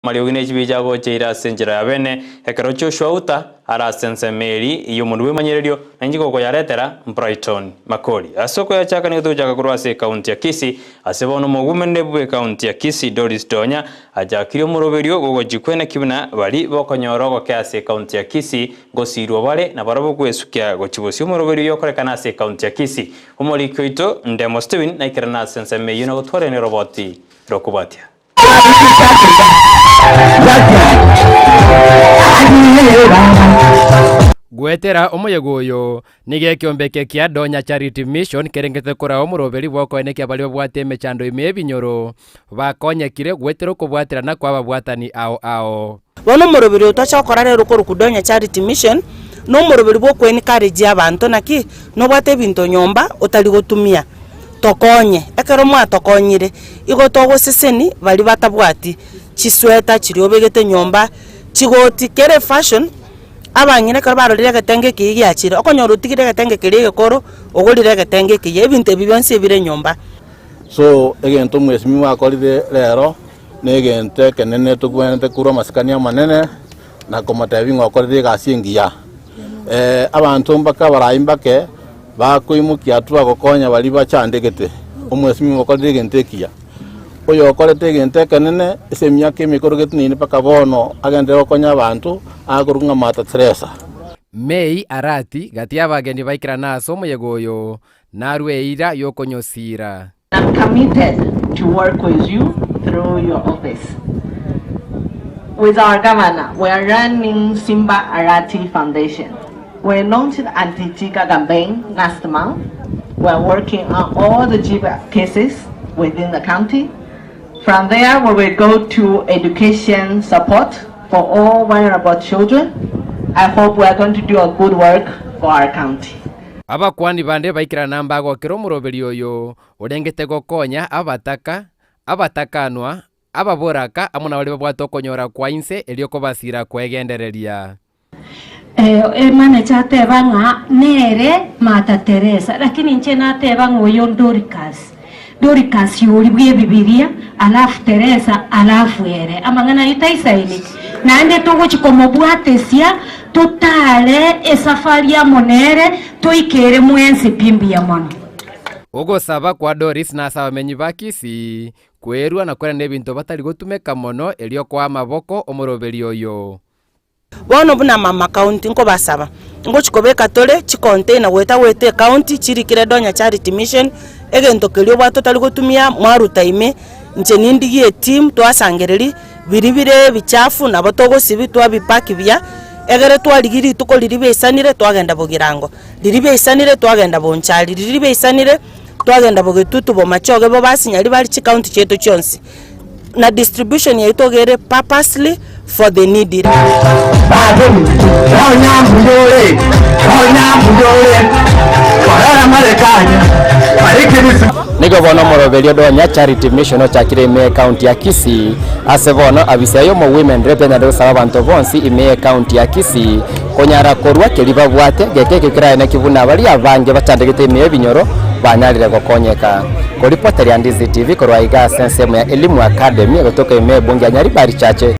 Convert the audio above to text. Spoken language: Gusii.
Amariogi ne chibicha agocheire ase enchera ya bene, ekero Joshua Uta are ase ensemo eri y'omonwa bw'emanyererio, na inche gokoyaretera Brighton Makori. Ase okoyachaka nigo togochaka korwa ase ekaunti ya Kisii, ase bono omogumende bw'ekaunti ya Kisii Doris Donya achakirie omoroberio bw'ogochikwa enaki buna baria bokonyora ogokea ase ekaunti ya Kisii ngosiirwa bare na barabwo gwesukia gochia bosio omoroberio oyokorekana ase ekaunti ya Kisii. Omoriki oito Ndemo Stephen naikerane ase ensemo eyio na gotwarania eroboti rokobwatia. Goetera omoyega oyo, nigo ekeombe eke kia Donya Charity Mission kerengete koraa omoroberi bw'okoenekia baria babwate emechando ime y'ebinyoro bakonyekire goetera okobwaterana kw'ababwatani ao ao. Bono omoroberi oyo twacha gokora rero okorokwa Donya Charity Mission, nomoroberi bw'okoencourage abanto naki nobwate ebinto nyomba otari gotumia. Tokonye. Ekero mwatokonyire, igo togoseseni baria batabwati chisweta chiria obegete nyomba, chigoti, kera efashion, abang'ina ekero barorire egetenge ekeyia giachire, okonyora otigire egetenge keria egekoro, ogorire egetenge ekeyia, ebinto ebi bionsi ebire nyomba. So egento mheshimiwa akorire rero, na egento ekenene tobwenerete korwa amasikani amanene, na komotebia ng'a okorire egasi engiya. Abanto mbake abarai mbake. Bakoimokia hatua gokonya baria bachandegete, omwesimwa okorire egento ekiya. Oyokorete egento ekenene ase emiaka emekoro getinini mpaka bono agenderere gokonya abanto, akorokwa ng'a Martha Teresa. May Arati, gati y'abageni baikerana ase omoyega oyo, narue eira y'okonyosiira. I'm committed to work with you through your office. With our governor, we are running Simba Arati Foundation. We launched the anti-Jigger campaign last month. We are working on all the Jigger cases within the county. From there, we will go to education support for all vulnerable children. I hope we are going to do a good work for our county. Abakuani bande baikerana mbagokera omoroberi oyo orengete gokonya abataka, abatakanwa, ababoraka amo nabaria babwate okonyora kwa inse erio kobasiira kwegendereria. Emanager ateba ng'a nere Mother Teresa, lakini inche nateba ng'a oyo Dorcas, Dorcas oria bw'ebibiria alafu Teresa alafu ere. Amang'ana ayio taisaini. Naende togochi komobwatesia totare esafari amo nere toikere mwensi pi mbuya mono. Ogosaba kwa Doris nase abamenyi ba Kisii kwerua na kwerana ebinto batari gotumeka mono erio koa amaboko omoroberi oyo. Bono buna mama county nkobasaba, ngochi kobeka tore chicontainer goeta goeta ecounty chirikire Donya Charity Mission, egento keria obwate otari gotumia mwaruta ime, inche nindigie eteam twasangereria biria bire ebichafu nabo togosibia twabipack buya, egere twarigia rituko riria biaisanire twagenda bogirango, riria biaisanire twagenda bonchari, riria biaisanire twagenda bogetutu bomachoge bobasi nyaribari chicounty chiaito chionsi. Na distribution yaito iga ere purposely for the needy. Nigo bono omoroberio Donya Charity Mission ochakire ime y'ecounty ya Kisii. Ase bono abisi aye omo Women Rep yanyarire gosaba abanto bonsi ime y'ecounty ya Kisii konyara korua keria babwate geke ekio keraeneki buna baria abange bachandegete ime y'ebinyoro banyarire gokonyeka. Koripoteria Ndizi TV korwa aiga ase ensemo ya Elimu Academy egotoka ime ebunge ya Nyaribari Chache.